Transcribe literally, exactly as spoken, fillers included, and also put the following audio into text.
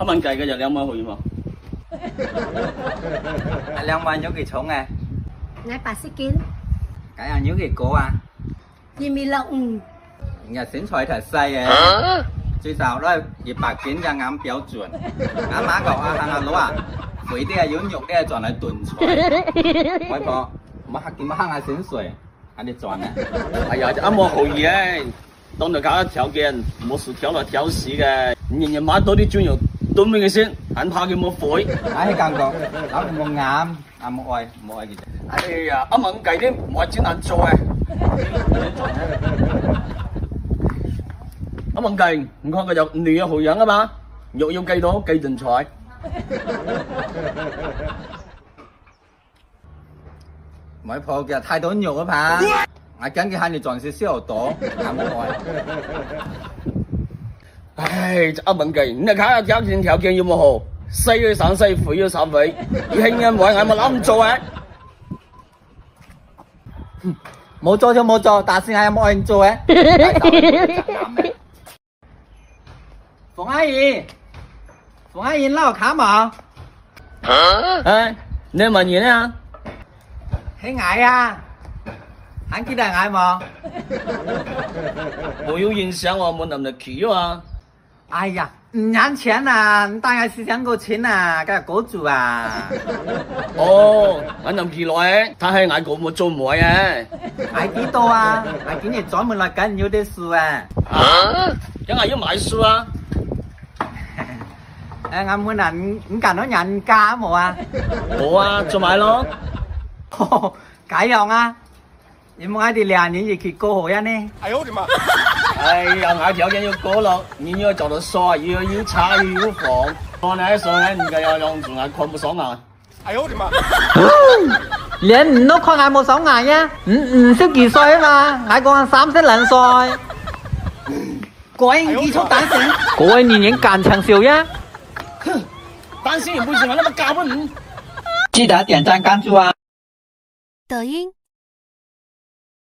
阿滿該个有兩萬可以無？啊，兩萬有幾重啊？𠊎八十斤。該樣有幾高啊？一米六五。人家身材太細欸，最少愛一百斤正啱標準。阿媽講啊，喊阿老啊，肥啲啊，有肉啲啊，轉來燉菜。外婆，莫嚇，莫嚇啊，薪水。 恁呢轉啊？哎呀，這阿無好意欸，當然佢條件，無事挑來挑去个，日日買到啲豬肉燉分佢食，還怕佢無肥。哎，係講講，老母無啱，啊無愛，無愛佢。哎呀，阿滿該你莫真難做欸。阿滿該，你看該隻女个好樣啊嘛，肉有幾多，幾身材。 外婆，佢太多肉了吧？𠊎驚佢喊你轉去笑多，喊我愛。哎，這阿滿該，你看條件條件有無好？細又生細，肥又生肥，一係人話𠊎無摎你做欸。無做就無做，但是𠊎也無愛你做欸。 鳳阿姨，鳳阿姨，你有看無？哎，你麼人啊？係𠊎啊，還記得𠊎無？無有印象哦，無揇得起哦啊。哎呀，五年前啊，你帶𠊎去相過親啊，該個姑丈啊。哦，𠊎揇起來，佢係𠊎姑丈做媒啊。𠊎知道啊，𠊎今日專門來跟你有兜事啊。啊？ 仰𠊎有麼个事啊？哎，𠊎問啊，你，你敢愛人家無啊？無啊，做麼个咯？吼，該樣啊，你問𠊎兜兩人一起過好呀呢？哎呦我的媽！哎呀，𠊎條件又高了，你又找到帥，又有車又有房，我來說呢，你該樣樣子，𠊎看不上啊。 哎呦我的媽！連你都看𠊎無上眼呀？你五十幾歲嘛，𠊎講三十零歲。果然你就單身。果然你連感情少呀？哼，單身也不行啊，那麼高分。記得點讚關注啊！抖音、